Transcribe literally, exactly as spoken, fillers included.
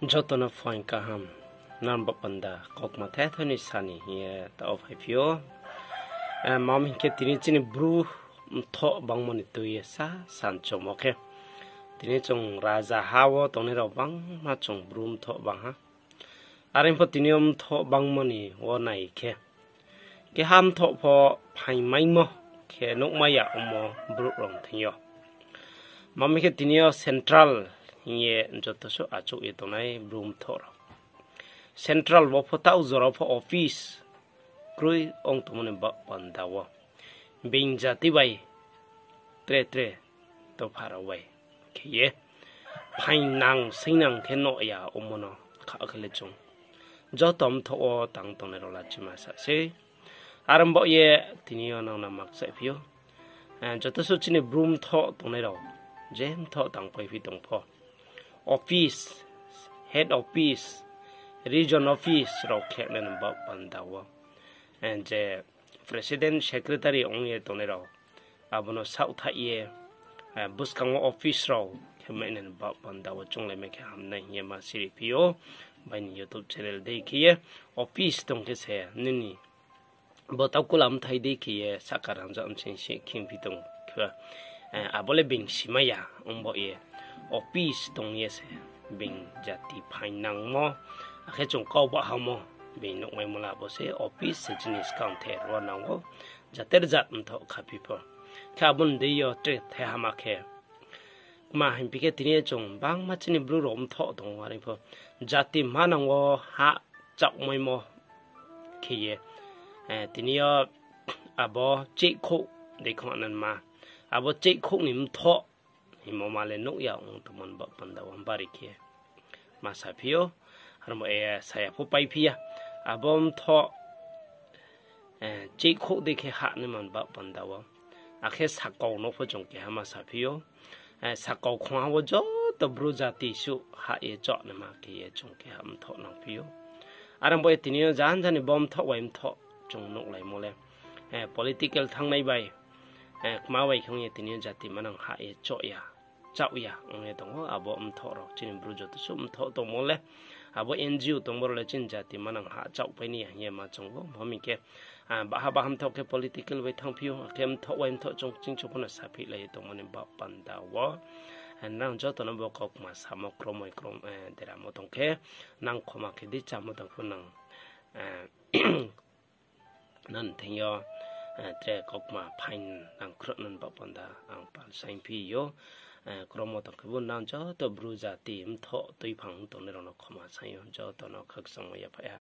Joto no phuaing kaham, nang baoh panda kaukma thetho ni sa ni hing ye taoh wo phaiphi ou. Eh, ma mi hing khe tini chini Bru mthoh bangmo ni tui ye sa sanchomo khe, tini chung rajaha wo tongnai rao bangma chung Bru mthoh bang ha. Are pho tini yo mthoh bangmo ni wo nai khe, keha mthoh pho phaingmaimo khe nuhmai ya ongmo brouh rao thing yo. Ma mi khe tini yo central hing ye joto suh achouh ye tongnai Bru mthoh rao. Central wo pho taoh jora pho office kroi ong tongmo ni baoh panda wo being jati bai tre tre dopha rao bai khe ye phaingnang seingnang khe nuh ya ongmo no kha khe le chung joto mthoh wo tang tongnai rao lachima sa sei. Are baoh ye tini yo nang no makchaihphi ou. Eh, joto suh chini Bru mthoh tongnai rao, je mthoh tangpaiphi tong pho, office, head office, region office rao khe nai ni baoh panda wo, eh, je president, secretary ong ye tongnai rao, abo no saohthaih ye, eh, buskang wo office rao khe mai nai ni baoh panda wo chounglaimai khe hamnai hing ye ma siriphi ou. Bai ni YouTube channel dei khe ye office tong khe se nini bo tau kula mthai dei khe ye sahka rangzag msing si khingphi tong khe, eh, abo le being simai ya ong baoh ye office tong ye se being jati phaingnangmo, akhe chung kau bahamo being nuhmaimo le abo se office se chini skang the ro nang ou, jater jat mthoh khaphi pho. Khe abo ni dei yo tre thaiha ma khe, kma hingphi khe tini yo chung bangma chini Bru rao mthoh tong ou, are pho jati manang wo ha chaohmaimo khe ye, eh, tini yo abo cheihkhouh dei khong nangma, abo cheihkhouh ni mthoh hingmo ma le nuh ya ong tongmo ni baoh panda wo bari khe ma saphi ou. Aro mo, eh, saya pho paiphi ya, abo mthoh, eh, cheihkhouh dei khe hah naima ni baoh panda wo. Akhe sakau no pho chung keha ma saphi ou. Eh, sakau khongha wo joto Bru jati suh hah ye choh naima khe ye chung keha mthoh nangphi ou. Are bo ye tini yo janja ni bo mthoh bai mthoh chung nuhlaimo le, eh, political thanngnai bai, eh, kma bai khe ong ye tini yo jati manang hah ye choh ya, chaoh ya ong ye tong ou, abo mthoh rao chini Bru joto suh mthoh tongmo le, abo N G O tongmo rao le chini jati manang ha chaohpai ni ya hing ye ma chung ou, bo mi khe, ah, baha baha mthoh khe political bai thanngphi ou, akhe mthoh bai mthoh chung chingchu pho no saphihlai ye tongmo ni baoh panda wo. Eh, nang joto no bo kaukma samo kromoi krom, eh, deramo tong khe, nang khoma khe di, chámo tong pho nang, eh, nang thing yo, eh, tre kaukma phaing nang khruh nang baoh panda ang pal saingphi ou. Eh, kromo tong khe bo nang joto Bru jati mthoh tuiphang tongnai rao no khoma saing ou, joto no khakchangmo yaphaih ha.